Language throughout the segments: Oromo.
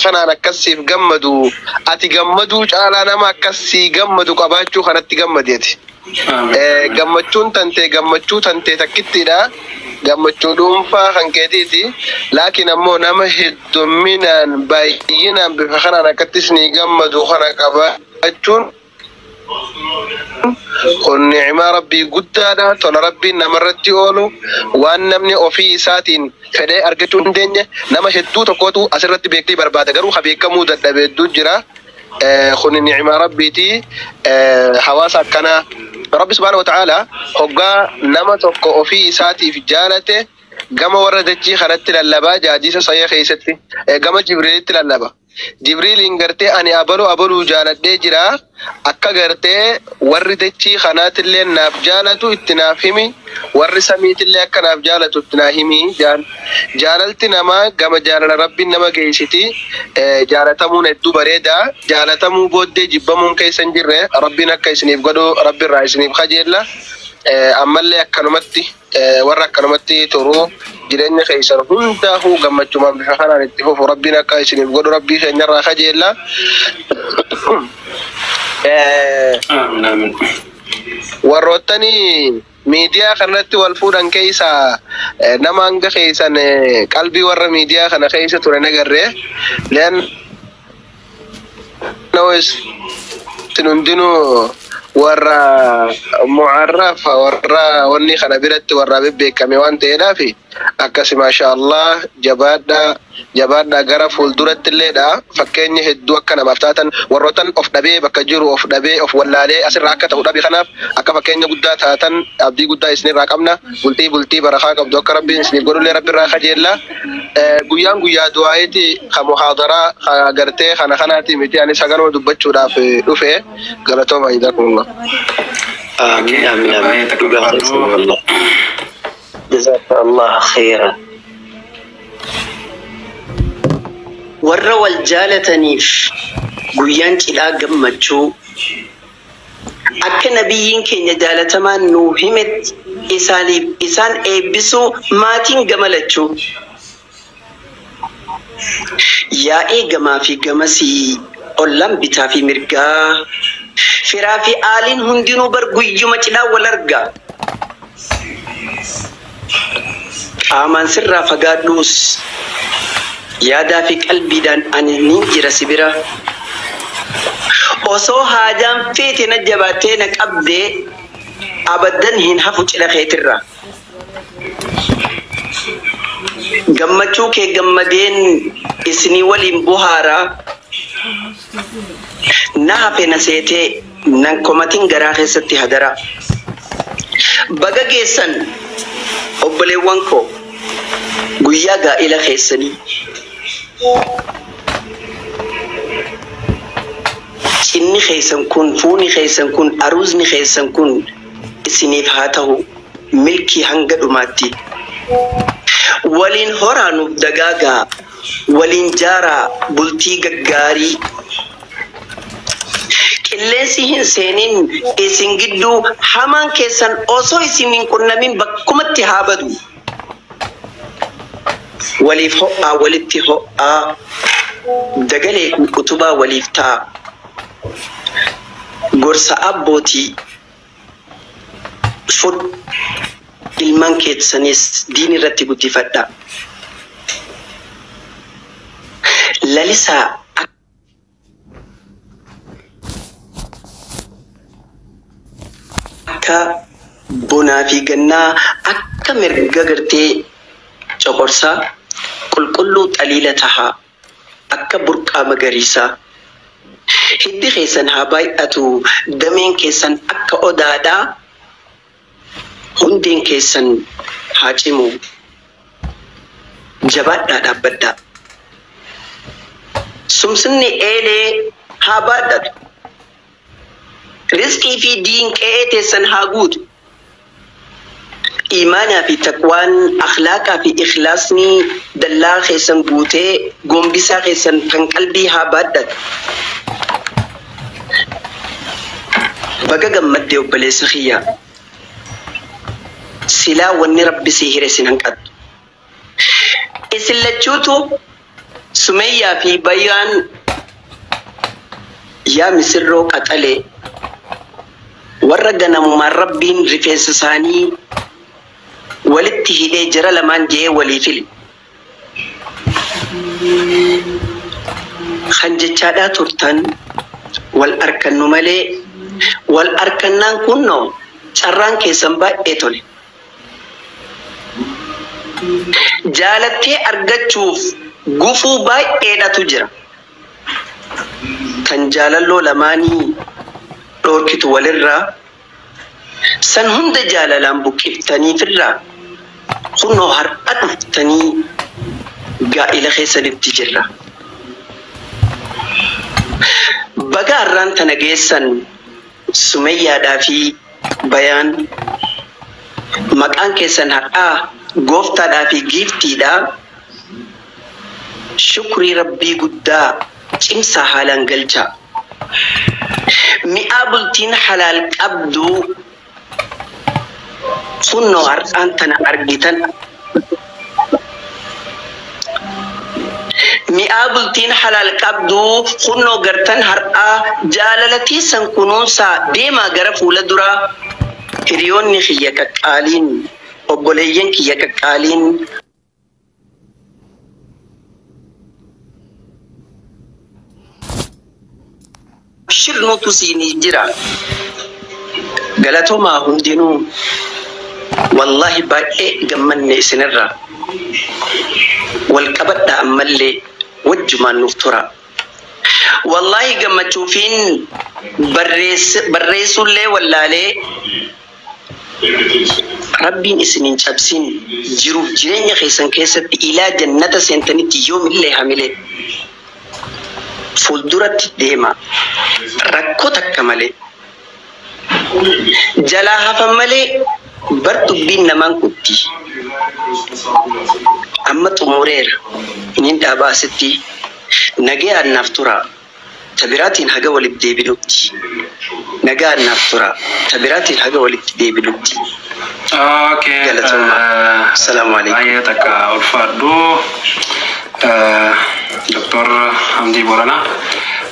kanaan akkas siif gammadu, ati gammaduu caalaa nama akkas sii gammadu qabaachuu kanatti gammadeeti. Gammachuun tantee gammachuu tantee takkittiidha. Gammachuu dhuunfaa kan keetiiti. Laakiin ammoo nama heddumminaan baay'inaan bifa kanaan akkatti isinii gammadu kana qabaachuun kun ni'imaa Rabbii guddaadha. Tola Rabbiin namarratti oolu waan namni ofii isaatiin fedhee argachuu hin dandeenye nama hedduu tokkotu asirratti beektii barbaada. Garuu ha beekamuu dadhabe hedduu jira. Kun ni'imaa Rabbiiti. Hawaasa akkanaa Rabbi subhaanahu wa ta'ala hoggaa nama tokko ofii isaatiif jaalate gama warra dachii kanatti lallabaa jaadiisa sayya keessatti gama Jibriilitti lallaba. Jibriiliin gartee ani abaluu abaluu jaaladhee jira akka gartee warri dachii kanaatillee naaf jaalatu itti naaf himi, warri samiitillee akka naaf jaalatu itti naa himi. Jaalalti namaa gama jaalala Rabbiin nama geessiti. Jaalatamuun hedduu bareeda. Jaalatamuu booddee jibbamuun keessa hin jirre Rabbiin akka isiniif godhu Rabbi irraa isiniif kajeella. Ammallee akkanumatti warra akkanumatti turuu jireenya keessan hundaafuu gammachumaan bifa kanaan itti fufu Rabbiin akka isiniif godhu Rabbii keenyarraa kajeella. Amiin amiin. Warroottanii miidiyaa kanarratti wal fuudhan keessaa nama hanga keessan qalbii warra miidiyaa kana keessa ture nagarree. Leanna isin hundinuu warra mu'arrafa warra wanni kana biratti warra bebbeekame waan ta'eedhaaf akkasi maasha Allah jabaadhaa jabaadhaa gara fuulduratti illeedha fakkeenya hedduu akka namaaf taatan warrootan of dhabee bakka jiru of dhabee of wallaalee asirraa akka ta'u dhabe kanaaf akka fakkeenya guddaa taatan abdii guddaa isinirraa qabna. Bultii bultii barakaa qabdu akka Rabbiin isiniif godhullee Rabbirraa kajeella. Guyyaan guyyaa du'aayiiti ka muhaadaraa ka gartee kana kanaati miti ani sagaluma dubbachuudhaaf dhufe galatooma jazakumullah. Amiin amiin amiin. Dhugaa keessan wallah. Jazakallah khairan. Warra wal jaalataniif guyyaan cidhaa gammachuu akka nabiyyiin keenya jaalatamaan nuu himetti isaaniif isaan eebbisuu maatiin gamalachuu. Yaa'ee gamaa fi gamasii ollaan bitaa fi mirgaa firaa fi aaliin hundinuu bar guyyuma cidhaa wal arga. Qaamaan sirraa fagaadhuus yaadaa fi qalbiidhaan ani nin jira si bira. Osoo haajaan feete na jabaattee na qabdee abaddan hin hafu cidha keetirra. Gammachuu kee gammadeen isinii waliin bohaaraa na hafe na seetee nan komatin garaa keessatti hadaraa. Baga geessan obboleewwan koo guyyaa gaa'ila keessanii. Cinni keessan kun, fuuni keessan kun, aruuzni keessan kun isiniif haa ta'u milkii hanga dhumaatti. Waliin horaa nuuf dagaagaa, waliin jaaraa bultii gaggaarii. Qilleensi hin seenin isin gidduu hamaan keessan osoo isin hin qunnamin bakkumatti haa badu. Waliif ho'aa walitti ho'aa dagalee fi utubaa waliif ta'a. Gorsa abbootii fudhu ilmaan keessanis diin irratti guddifadha. Lalisaa akka bonaa fi gannaa akka mirga gartee coqorsaa qulqulluu xaliila tahaa akka burqaa magariisaa. Hiddi keessan haa baay'atu dameen keessan akka odaadhaa hundeen keessan haa cimu. Jabaadhaa dhaabbadhaa. Sumsinni eelee haa baadhatu. Rizqii fi diin qe'ee teessan haa guutu. Iimaanaa fi taqwaan, akhlaaqaa fi ikhlaasni dallaa keessan guutee gombisaa keessan kan qalbii haa baadhatu. Baga gammaddee obboleessa kiyya. Silaa wanni Rabbi sii hire sin hanqattu. Isin lachuutu Sumayyaa fi Bayyaan yaa misirroo qaxalee warra ganamumaan Rabbiin rifeensa isaanii walitti hidhee jara lamaan je'ee walii file. Kan jechaadhaa turtan wal arkannu malee wal arkannaan kunnoo carraan keessan baay'ee tole. Jaalattee argachuuf gufuu baay'eedhatu jira. Kan jaalalloo lamaanii dhoorkitu walirraa san hunda jaalalaan buqqiftaniifirraa kunnoo har'a dhuftanii gaa'ila keessanitti jirra. Baga har'aan tana geessan Sumayyaadhaa fi Bayaan maqaan keessan har'aa gooftaadhaa fi giiftiidhaa shukrii Rabbii guddaa cimsaa haalaan galchaa. Mi'aa bultiin halaal qabdu kunnoo har'aan tana argitan. Mi'aa bultiin halaal qabdu kunnoo gartan har'aa jaalalatii san kunuunsaa deemaa gara fuula duraa hiriyoonni kiyya qaqqaaliin obboleeyyan kiyya qaqqaaliin. Shirnuutu siinii jira. Galatoomaa hundinuu wallaahi baay'ee gammanne isinirraa. Wal qabadhaa ammallee wajjumaan nuuf tura. Wallaahi gammachuufiin barreessullee wallaalee Rabbiin isinin cabsin jiruuf jireenya keessan keessatti ilaa jannata seentanitti yoomillee hamilee fuulduratti deema rakkoo takka malee jalaa hafan malee bar dubbiin namaan kutti amma xumureera inin dhaabaa asitti nagayaan naaf tura tabiraatiin haga walitti deebinutti nagaan naaf tura tabiraatiin haga walitti deebinutti. Okay. Galatoomaa. Assalaamu alaikum. Baay'ee takka ulfaadhu Dr. Hamdii Boranaa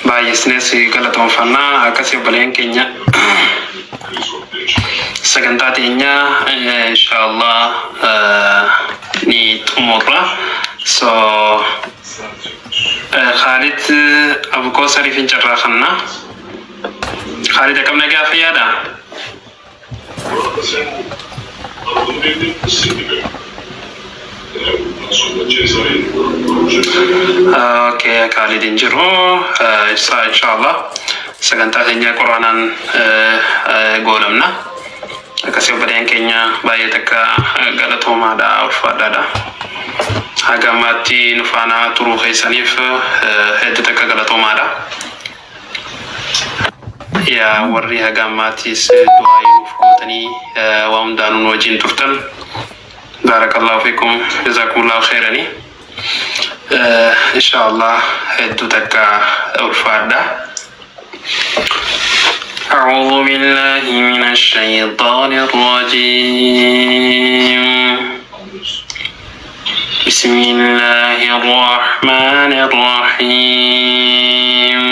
baay'isnees galatoonfannaa akkasii obboleen keenya sagantaa teenya inshaallah ni xumurra. So Khalid Abukoo Sariif hin carraa kanna. Khalid akkam nagaa fayyaadha? Okay, Khalid hin jiru. Ibsaa inshaallah sagantaa keenya quraanaan goolamna. Akkasii obboleen keenya baay'ee takka galatoomaadha ulfaadhaadha. Haga ammaatti nu faana turuu keessaniif hedduu takka galatoomaadha. Yaa warri haga ammaattis du'aa nuuf gootanii waa hundaanuu nu wajjin turtan. Baarakallahu fiikum jazaakumullahu khairani. Inshaallah hedduu takka ulfaadha. أعوذ بالله من الشيطان الرجيم. بسم الله الرحمن الرحيم.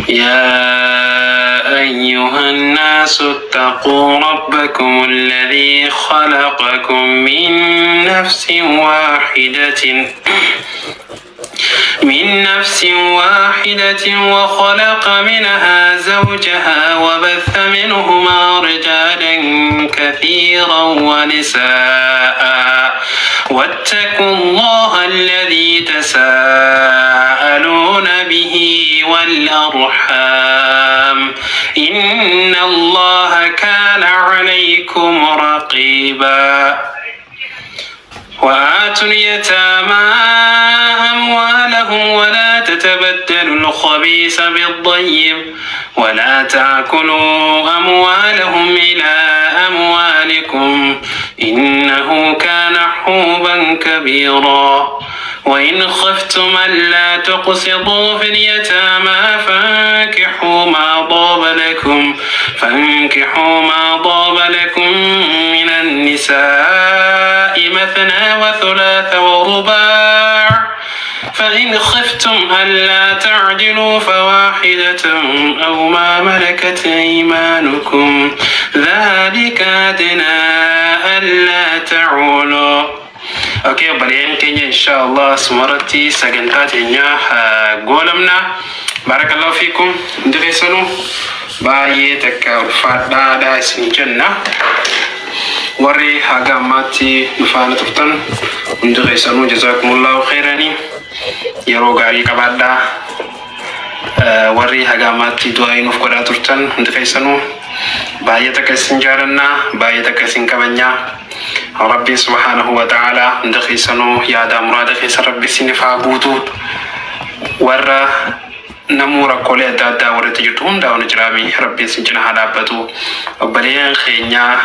يا أيها الناس اتقوا ربكم الذي خلقكم من نفس واحدة وخلق منها زوجها وبث منهما رجالا كثيرا ونساء واتقوا الله الذي تساءلون به والأرحام إن الله كان عليكم رقيبا. وآتوا اليتامى أموالهم ولا تتبدلوا الخبيث بالطيب ولا تأكلوا أموالهم إلى أموالكم إنه كان حوبا كبيرا. وإن خفتم ألا تقسطوا في اليتامى فانكحوا ما طاب لكم من النساء مثنى وثلاث ورباع. فإن خفتم ألا تعدلوا فواحدة أو ما ملكت أيمانكم ذلك أدنى ألا تعولوا. Okay, obboleeyyan keenya, insha Allah sumarratti sagantaa teenya goolamna. Barakallahu fiikum, hundi keessanuu baay'ee takka ulfaadhaadha isin jenna. Warri haga ammaatti nu faana turtan hundi keessanuu jazakumullahu khairanii, yeroo gaarii qabaadhaa. Warri haga ammaatti du'aa nuuf godhaa turtan hundi keessanuu baay'ee takka isin jaalannaa, baay'ee takka isin kabajnaa. Rabbi subhaanahu wa ta'ala hundi keessanuu yaada muraada keessa Rabbi isiniif haa guutu. Warra namuu rakkoolee adda addaa warratti jirtu hundaa wani jiraami, Rabbi isin cina haa dhaabbatu. Obboleeyyan keenyaa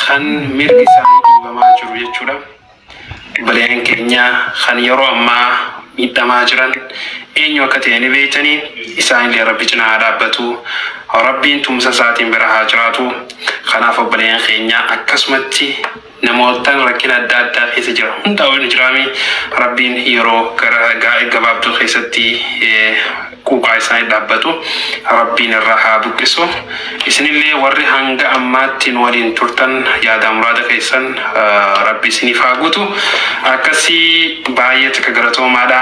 kan mirgi isaanii dhiibamaa jiru jechuudha. Obboleeyyan keenya kan yeroo ammaa miidhamaa jiran eenyu akka ta'e ni beektanii, isaanillee Rabbi cina haa dhaabbatu. Rabbiin tumsa isaatiin bira haa jiraatu. Kanaaf obboleeyyan keenya, akkasumatti namootaan rakkina adda addaa keessa jira hundaa wani jiraami, Rabbiin yeroo gara gabaabduu keessatti quuqaa isaanii dhaabbatu, Rabbiin irraa haa buqqisu. Isinillee warri hanga ammaatti nu waliin turtan yaada muraada keessan Rabbi isiniif haa guutu. Akkasii baay'ee takka galatoomaadha.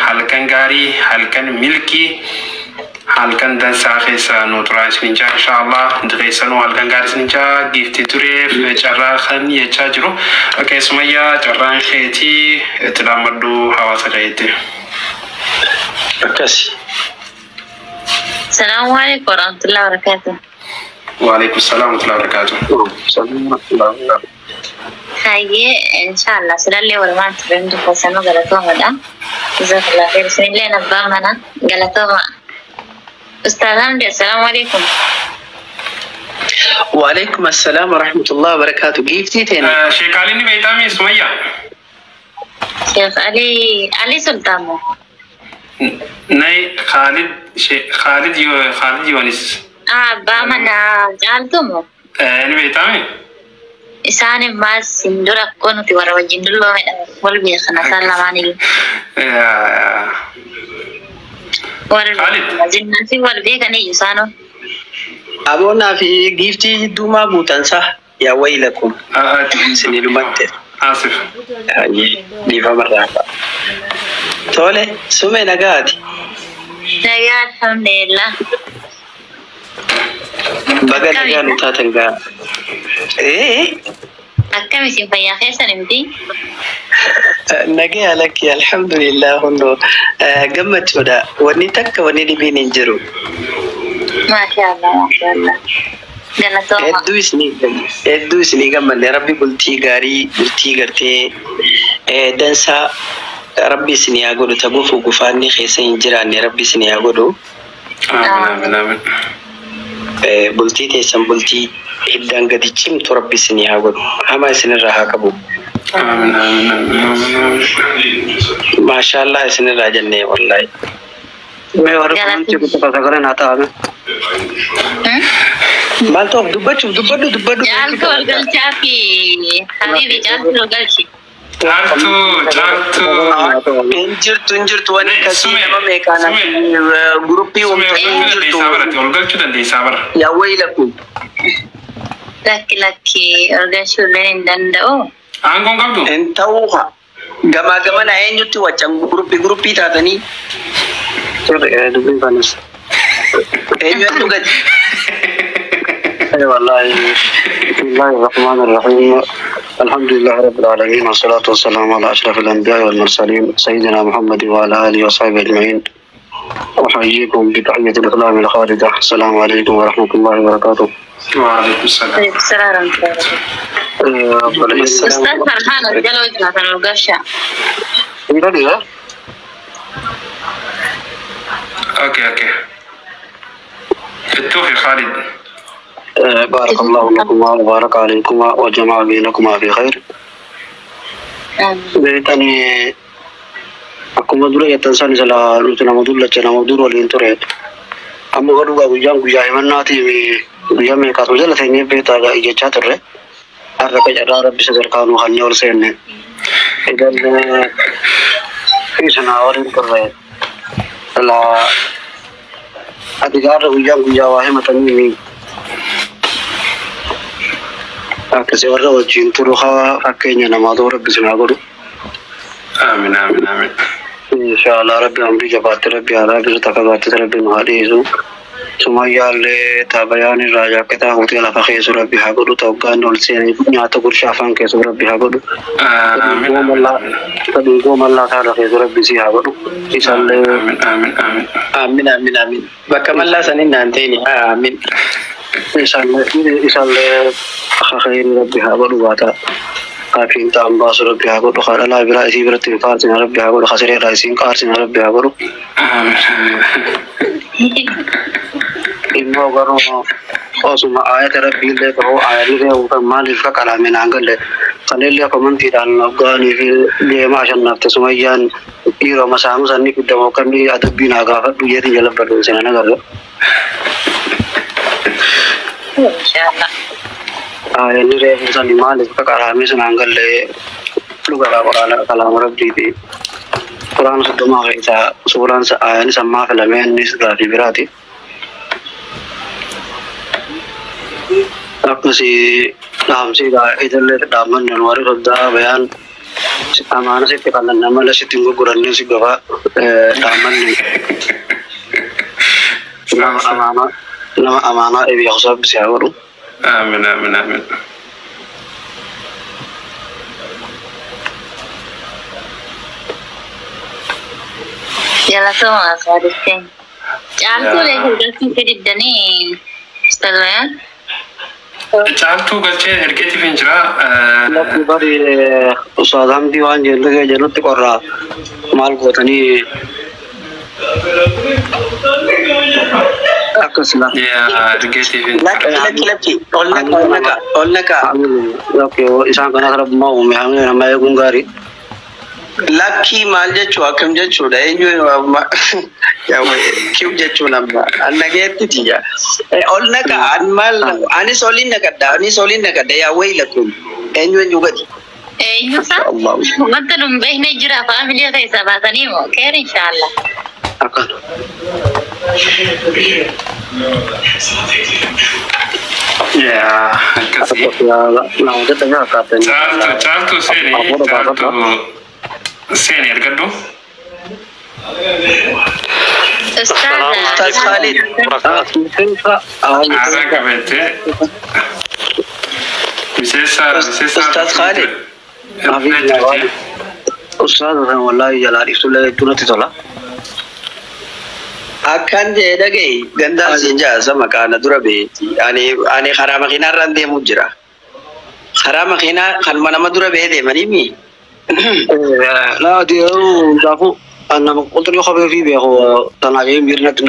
Halkan gaarii, halkan milkii, halkan dansaa keessa nu turaa isinin jaa. Insha Allah hundi keessanuu halkan gaarii isinin jaa. Giiftii tureef carraa kan jechaa jiru. Keessumayyaa, carraan keetii, itti dhaammadhu hawaasa keetti. Akkasi. السلام عليكم ورحمة الله وبركاته. وعليكم السلام ورحمة الله وبركاته. Hayyee, inshallah silallee walumaan turre, hundi keessanuu galatoomadha. Jazakallah khair. Isinillee abbaa mana galatooma. Ustaaz Hamdi, assalaamu alaikum. وعليكم السلام ورحمة الله وبركاته. Giiftii teena. Sheekaalinni beektaami, Sumayya? Sheekh Ali Ali Sultaan moo? Nay, Khalid, Khalid Khalid Yonis. Ah, abbaa mana Caaltuu moo? Ni beektaami? Isaan immaas sin dura akkoo nuti warra wajjin dulloomedha. Wal beekna isaan lamaaniyyuu. Wal Khalid. beekna. Zinnaasi wal beekaniyyuu isaanoo. Aboonaa fi giiftii jidduumaa buutansa yaa waylakum. Isinii dhumatte. Asif. Hayyee, dhiifamarraa. Tole, sumee, nagaati. Nagaa, alhamdulillah. Baga nagaa nu taatan gaa. Ee. Akkam isin, fayyaa keessan miti? Nagaya lakki, alhamdulillah, hundoo gammachuudha. Wanni takka wanni dhibiin hin jiru. Maashaallah, maashaallah. Galatooma. Hedduu isinii gammanne. Rabbi bultii gaarii, bultii gartee dansaa Rabbi isinii haa godhu, ta gufuu gufaanni keessa hin jiraanne Rabbi isinii haa godhu. Amiin, amiin, amiin. Bultii teessan bultii hiddaan gadi cimtu Rabbi isinii haa godhu. Hamaa isinirraa haa qabu. Amiin, amiin, amiin, amiin. Maashaallah isinirraa jennee wallaahi. Mee warri kunuunsi kutuba sagalee naa ta'ame. Maal ta'uuf dubbachuuf dubbadhu, dubbadhu. Caaltu ol galchaa fi Habibi, Caaltu ol galchi. Caaltuu, Caaltuu. Hin jirtu, hin jirtu, wanni akkasii Sume, nama meeqaan Sume. Guruppii Sume, ol uumtanii hin galchuu jirtu. dandeessaa bara, ol galchuu dandeessaa bara. Yaa waylakum. Lakki, lakki, ol galchuu illee hin danda'u. Aangoon qabdu? Hin ta'uu haa. Gamaa gamana eenyutti waccan guruppii guruppii taatanii Sirri dubbiin kanis. Eenyutu gadi. والله بسم الله الرحمن الرحيم، الحمد لله رب العالمين، والصلاة والسلام على أشرف الأنبياء والمرسلين، سيدنا محمد وعلى آله وصحبه أجمعين. أحييكم بتحية الإسلام الخالدة، السلام عليكم ورحمة الله وبركاته. وعليكم السلام. Alaikum salaam warahmatullahi wabarakatuh. Ustaz Farhaan ol jala hojjetan ol galchaa. إيه. Okay. التوفي خالد. بارك الله لكما وبارك عليكما وجمع بينكما في خير. Amiin. Beektani, akkuma dura jettan san sila nuti nama dullacha, nama dur waliin ture. Amma garuu guyyaan guyyaa himannaatiif guyyaa meeqaatu jala teenyee beektaa jechaa turre. Har'a qacarraa Rabbi sadarkaa nu kannee ol seenne. Egaa Isin waliin turre. La ati gaarra guyyaan guyyaa waa himatanii akkasii warra wajjin turu haa fakkeenya namaatu rabbi isin haa godhu. Aamin aamin aamin. Inshaallah rabbi umrii jabaatte rabbi haa bisu takka baatte rabbi nu haa dhiisu. Sumayyaallee taabayaan irraa jaakketaa fuutee lafa keessu rabbi haa godhu. Ta'uggaan ol seenee nyaata gurshaa afaan keessu rabbi haa godhu. Aamin aamin. Tadhiigoo mallaa isaa keessu rabbi si haa godhu. Isallee Aamin aamin aamin. Aamin aamin aamin. Bakka mallaa saniin naan ta'ini aamin. Isallee khayri rabbi haa godhu baata. Kaafiin ta'an baasu rabbi haa godhu. Haadha biraa isii biratti hin faarsine rabbi haa godhu. Khasiree irraa isiin qaarsine rabbi haa godhu. Aamin aamin. Immoo garuu osuma aayata rabbiillee ta'uu aayatni kan maaliif ka qalaame naan galle kanillee komantiidhaan hoggaanii fi deema ashannafte sumayyaan dhiiroo masaamu sanni fiddamoo kan adabbii naa gaafadhu jeetiin jala barreessina nagarra. Inshaallah. Aayanni reefu sani maaliif ka qalaame sanaan galle dhugaadhaa quraana kalaama rabbiiti. Quraana soddomaa keessaa suuraan aayanni sammaa filamee innis gaafii biraati. Akkasii dhaamsiidha ijallee dhaammanni warri soddaa bayaan amaana sitti qallanna malee sitti hin gurgurannee si gabaa dhaammanni nama amaanaa nama amaanaa eebiya sabbi si haa godhu. Aamin aamin aamin. Galatoomaa aswaadisteen. Caaltuu galchuu fididdanii Ustaz Bayaan. Caaltuu galchee ergeetiif hin jira. Lakki bari Ustaaz Hamdii waan jennu jennutti qorraa maal gootanii akkas la. Yaa ergeetiif hin Lakki lakki lakki ol naqa ol naqa ol naqa. Lakki isaan kanas rabbummaa uume hamni nama eeguun gaarii. Lakkii maal jechuu akkam jechuudha eenyu kiw jechuun amma an nageetti tiyya. Ol naqa an maal anis oliin naqadha anis oliin naqadha yaa waylakum eenyu eenyu gadi. Eenyu isaa? Wanta nu hin beekne jira faamilii keessaa baasanii moo keer inshaallah. Akkana. Yaa akkasii. Nama dadhabee fakkaatan. Caaltuu caaltuu seeni caaltuu seeni ergadhu. Ustaz. Ustaz Khalid. Miseensa Haasaa qabattee miseensa miseensa. Ustaz Khalid. Ustaaz san wallaahi jalaa dhiibsullee hedduu natti tola. Akkan jee dhagaye gandaan siin jaasa maqaana dura beeti. Ani karaa makiinaarraan deemuu jira. Karaa makiinaa kanuma nama dura bee deemanii mi? Laa yeroo hundaafuu nama qulxulluu kophee fi beeku tanaaf miirri natti